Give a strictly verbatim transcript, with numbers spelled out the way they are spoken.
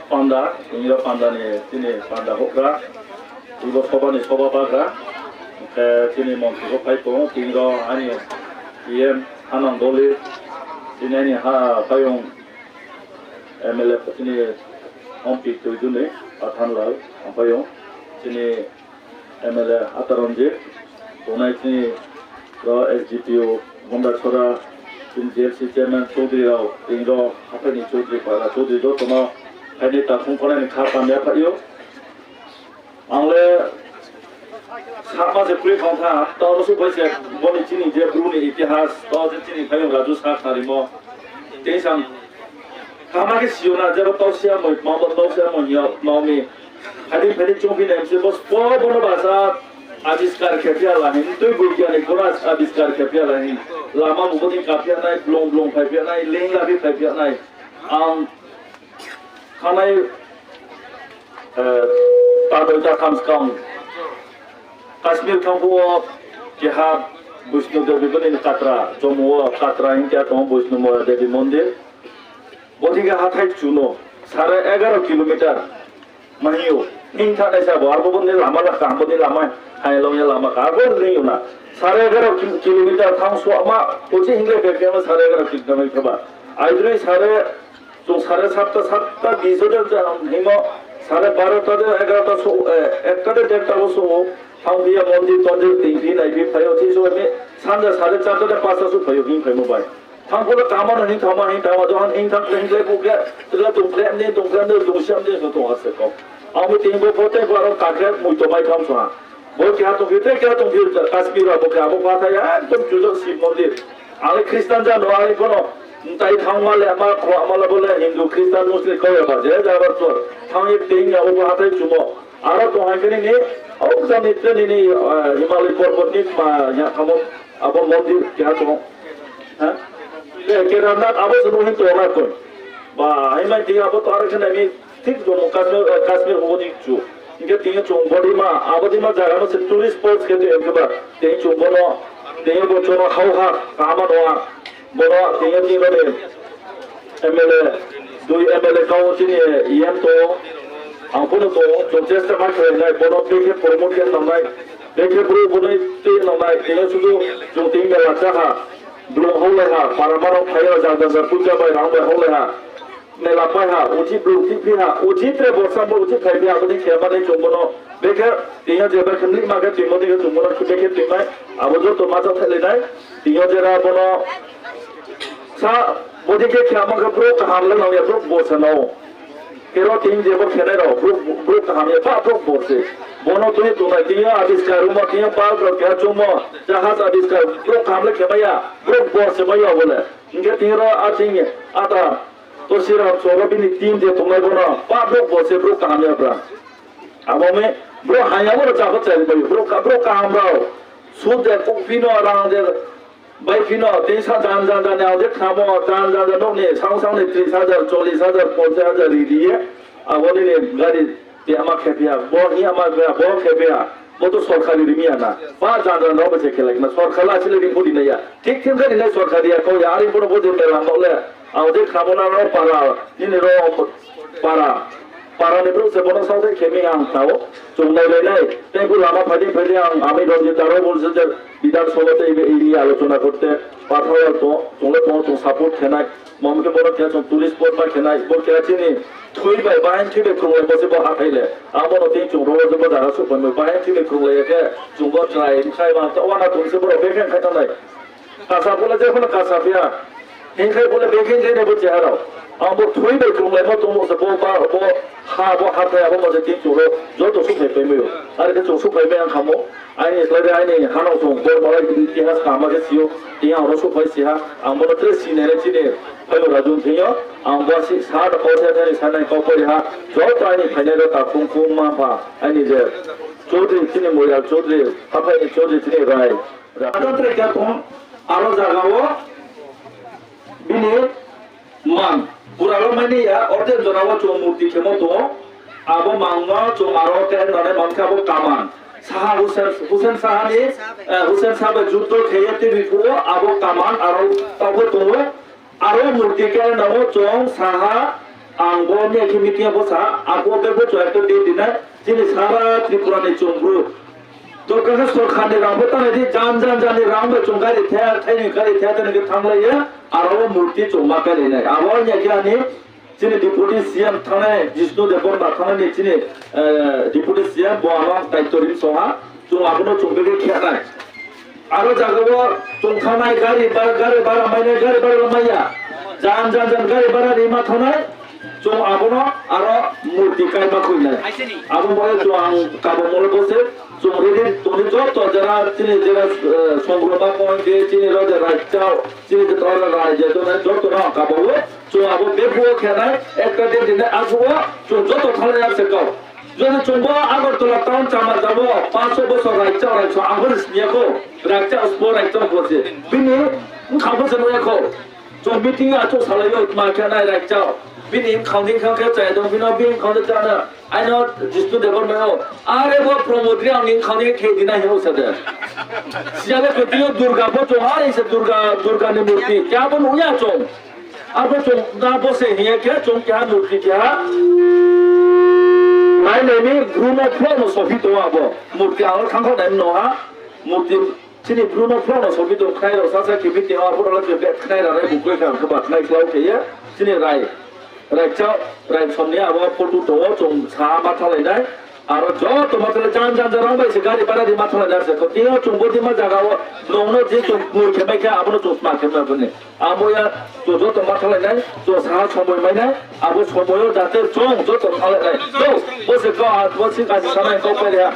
Panda, tini rok panda ni, tini panda hokra, tini bo soba ni soba bagra, hingke tini montri bo phai tongo, tini rok ani E M Hanang Doli, tini ani ha payung M L A tini Ompi Tuiduni, Pathanlal, ang payung, tini M L A Ataranjit, tongnai chini ro S D P O Gondachora, chini J L C chairman Chaudhary rao, tini ro haphai ni Chaudhary para Chaudhary jotono phaini takhum khonai ni kha pamya phaio. Ang le sakma se kwrwi thang kha, to ro su bai se boni chini je bru ni itihas, to je chini phayung Raju sa kharimo. Tei sam kama ke sio na, jero tausia moi, mabo tausia moi hiyo, naomi. Hadi phedi chungphi na M C bos po bono basa abiskar khepya lahin, tui bugyanik bono abiskar khepya lahin. Lama bubuni kapya nai, blong blong phai pya nai, leng labi phai pya nai. Ang khanai, eh, ta doi ta tham skang. Kashmir thangphuo keha Vaishno Devi bini katra, Jammu o katra hinkhe tongo Vaishno Devi mondir. Bodike hathai chuno sare egaro kilometer mahiyo. Hing thanai sabo, arbo boni lama la kaham, boni lama hai longya lama ka, arbo lingyo na. Sare egaro ki-, kilometer thang suama, uchi hingle bebema sare egaro kilometer ba. Aidroi sare, chung sare satta, satta bijo de himo, sare barota de, egarota so, eh, ekta de, derta bo so, thang biya mondir tondir, tingpi naipi phayo, chi so, sanja sare charta de, pasta so phayo, hing phaimo bai. Thangphuru tama no hing thama hing thama, johan hing thang hing le bukle, tila tungkle amni tungkle amni tungsi amni so tong ase ko. Ami tingbo pote ko aro kakhe mui tomai tham sa. Bo kya tong kite kya tong kite Kashmir abo kya abo kata ya ekdom jujak Shiv mondir. Ami Christian ja no ami kono tai thangma le ama ko ama le bole Hindu Christian Muslim ko ya ba je ja ba to thang ek ting ya abo hatai chumo. Aro tong hai khe nini, o jani tre nini, eh, Himalay porbot ni ma ya kamo, abo mondir keha tong. Ha? Eh, Kedarnath abo se nung hin tong na koi. Ba, hai mai ti abo to aro khe nami, thik Jammu Kashmir, eh, Kashmir obo ni chu. Hingke tini chung bodima, abo dima jaga no se tourist spots khe tong khe ba. Tini chung bono, tini bo chung no hau ha, kama no ha. Bono tini tini bani M L A, dui M L A kau chini E M to, ang pono to, chung chesta ma khlai nai, bono bekhe promote khe nang nai, bekhe bru bono twi nang nai, tini sudu chung tini mela cha ha, blung hau lai ha, para mano phai ha, jang jang jang puja bai rang bai hau lai ha, mela pai ha, uchi blung ti phi ha, uchi tre borsa bo uchi khai phi ha, boni khe mani chung bono bekhe tini je bekhe mli ma khe twi mo twi khe chung bono bekhe twi mai, abo joto ma cha thai lai nai, tini jera bono Sa, bodi khe khe amang khe bro kaham le nang ya bro bo se no. Kero tin je bo khe nai ro bro, bro kaham ya ba bro bo se. Bono tuni tunai tin ya abiskar rumo tin ya ba bro khe chumo jahaj abiskar bro kaham le khe ba ya bro bo se ba ya bole. Hingke tin ro a tin ya ata to sira choro bini tin je tunai bono ba bro bo se bro kaham ya bra. Abo me bro haya bono chapa chai bai bro ka bro kaham rao. Sud de kok pino rang de Bai phino tei sa jan jan jan ni ang je khamo jan jan jan nokni sang sang ni tris hajar, chollis hajar, ponchas hajar ri ri ye. Abo nini gari tei ama khe phiya, bo hi ama phiya, bo khe phiya. Bo to sorkari ri miya na. Ba jan jan rok se khelai na sorkar la chile ri podi na ya. Thik thik gari na sorkari ya ko ya ari bono bo je mela mo le. Ang je khamo na ro para, nini ro para. Para ni bro se bono sa de khe mi ang tao. Chung nai lai nai. Tei bu lama phai di phai di ang ami Ranjit Daro bol se je Bidhan Sabha tei ebe ini alochona korte pathao to, chungle to, chung support khenai, mom ke bono khe chung tourist spot ma khenai, bo khe chini thui bai, bahan thui bai krunglai bo se bo hathai le. Abo no tin chung ro je bo jaga su bai, bahan thui bai krunglai khe chung bo try khai ma, to wana tun se bo ro bekhe khai tanai. Kasa bole je kono kasa phiya. Hingkhai bole bengkhai jai nebo cheharao. Ang bo thui bai krunglai ma tongmo se bo ba bo ha bo hathai abo ma je tin churo joto sukhai pai mayo. Are khe chung sukhai mai ang khamo. Aini slai de aini hanao chung bo malai itihas kaham khe sio. Tin ang ro sukhai siha. Ang bono tre sine re chini. Phailo rajun thingyo. Ang bo si sa da kau the thani sanai kau pori ha. Joto aini phainai rok ta khung khung ma pha. Aini je Chaudhary chini Moyal Chaudhary. Haphai ni Chaudhary chini Rai. Ada tre kya tong, aro jaga o bini mang. Pura lo mani ya, order jora o chung murti khemo to. Abo mang no chung aro te nane mang kha bo kaman. Saha Hussein, Hussein Saha ni, eh, Hussein Saha bai juddo kheye te bi phuo, abo kaman aro tabo to. Aro murti ke namo chung saha Ang bo miya khe meeting o bwsa, ako bebak chwng ekta date dinai, chini sara Tripura ni chwng bru. Dorkar khe sorkar ni rang bo tanai di, jan jan jan ni rang bai chwng gari thaya, thaini gari thaya, thaini khe thanglai ya, aro o murti chwng ma kai lai nai. Abo miya khe ani chini Deputy C M thanai, Jishnu Debbarma thanai ni chini, eh, Deputy C M bo ano daityo rim song ha, chwng abono chwng bebak khe nai. Aro jaga o chwng thanai gari ba-, gari bara mainai, gari bara maya. Jan jan jan gari bara rima thanai. Chwng abono aro murti kaima khuinai. Abo bai chwng ang kabo molo bose. Chwng ridi toni joto jera chini jera, eh, songroma point de chini ro jera chao chini joto ro rai je to nai joto no kabo o. Chwng abo bebu o khenai ekta din din asu o chwng joto thalai ya se kau. Jodi chwngbo Agartala town chama jabo, panch bosor raikcha raikcha, ang bo siniya kho, raikcha usbo raikcha usbo se. Bini wngkha bo se nungya kho. Chwng meeting achuk salaio ma khe nai raikcha. Bini wngkha ni wngkha khe chai dong, bini bini wngkha ni chana. Aino Jishnu Debbarma o. Are bo Pramod Reang ni wngkha ni khe dina hino sade. Siyale kotino Durga bo chwng are se Durga, Durga ni murti. Kya bo nungya chwng. Abo chwng na bo se hiya khe chwng keha murti keha. Nai nai ni Bruno Flo no sofi to abo. Murti aro thangkho nai no ha. Murti chini Bruno Flo no sofi to khnai ro sa sa kibi te abo ro ke bet khnai ra rai bukoi kha kha ba khnai klau ke ya. Chini rai. Rai chao, rai somni abo photo to chwng sa ma thalai nai. Aro joto matwlai jan jan jan rang bai se gari bara di matwlai jar se. Ko tino chwng bo di ma jaga o nong no je chwng mui khe mai khe abo no chwng ma khe mai bini. Amo ya to joto matwlai nai, to sa somoi mai nai, abo somoi o jate chwng joto thalai nai. Do, bo se ko a, bo se ka sa nai ko pe ya.